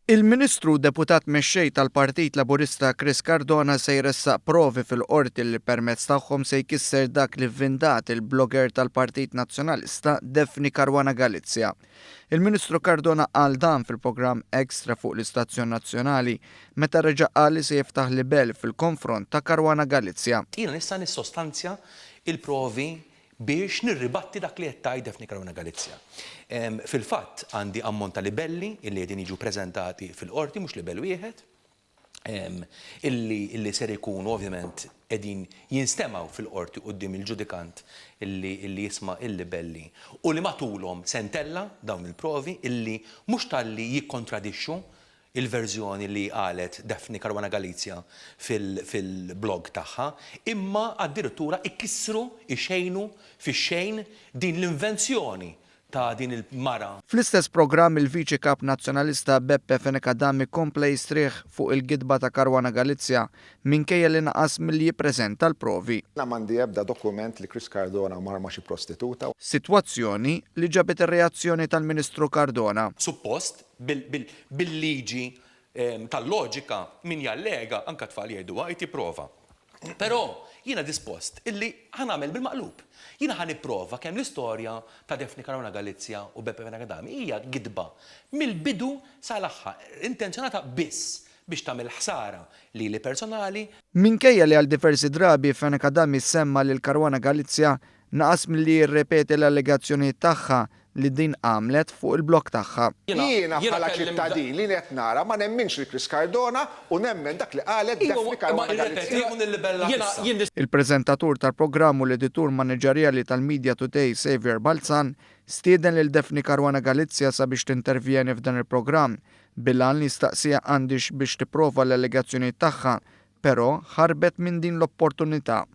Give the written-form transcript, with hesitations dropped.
Il-Ministru u Deputat Mexxej tal-Partit Laburista Chris Cardona se jressaq provi fil-Qorti li permezz tagħhom se jkisser dak li vvindat il-blogger tal-Partit Nazzjonalista Daphne Caruana Galizia. Il-Ministru Cardona qal dan fil-programm Extra fuq l-istazzjon nazzjonali meta reġa' qal li se jiftaħ libell fil-konfront ta' Caruana Galizia. Jiena nista' nissostanzja l-provi biex nirribatti dak li qed tgħid Daphne Caruana Galizia. Fil-fatt għandi ammont ta' libelli illi qegħdin jiġu preżentati fil-Qorti, mhux libell wieħed, illi illi ser ikunu ovvjament qegħdin jinstemgħu fil-Qorti quddiem il-ġudikant illi illi jisma' l-libelli u li matulhom se ntella' dawn il-provi illi mhux talli jikkontradixxu il-verżjoni li qalet Daphne Caruana Galizia fil-blog tagħha, imma addirittura ikissru, ixejnu fix-xejn din l-invenzjoni ta' din il-mara. Fl-istess programm il-Viċi Kap Nazzjonalista Beppe Fenech Adami kompla jistrieħ fuq il-gidba ta' Caruana Galizia minkejja li naqas milli jippreżenta l-provi. Jiena m'għandi ebda dokument li Chris Cardona mar ma' xi prostituta. Sitwazzjoni li ġabet ir-reazzjoni tal-Ministru Cardona. Suppost Bil-liġi tal-loġika, min jallega, anke t-tfal jgħiduha, jrid jipprova. Però jiena dispost illi ħa nagħmel bil-maqlub. Jiena ħa nipprova kemm l-istorja ta' Daphne Caruana Galizia u Beppe Fenech Adami hija gidba mill-bidu sal-aħħar, intenzjonata biss biex tagħmel ħsara lili personali. Minkejja li għal diversi drabi Fenech Adami semma lil Caruana Galizia, Naqas milli jirrepeti l-allegazzjonijiet tagħha li din għamlet fuq il-blog tagħha. Jiena bħala ċittadin li qed nara ma nemminx lil Chris Cardona u nemmen dak li qalet Daphne Caruana Galizia. Il-preżentatur tal-programm u l-editur maniġerjali tal-Media Today Saviour Balzan stieden lil Daphne Caruana Galizia sabiex tintervjeni f'dan il-programm bil-għan li jistaqsiha għandhiex biex tipprova l-allegazzjonijiet tagħha però ħarbet minn din l-opportunità.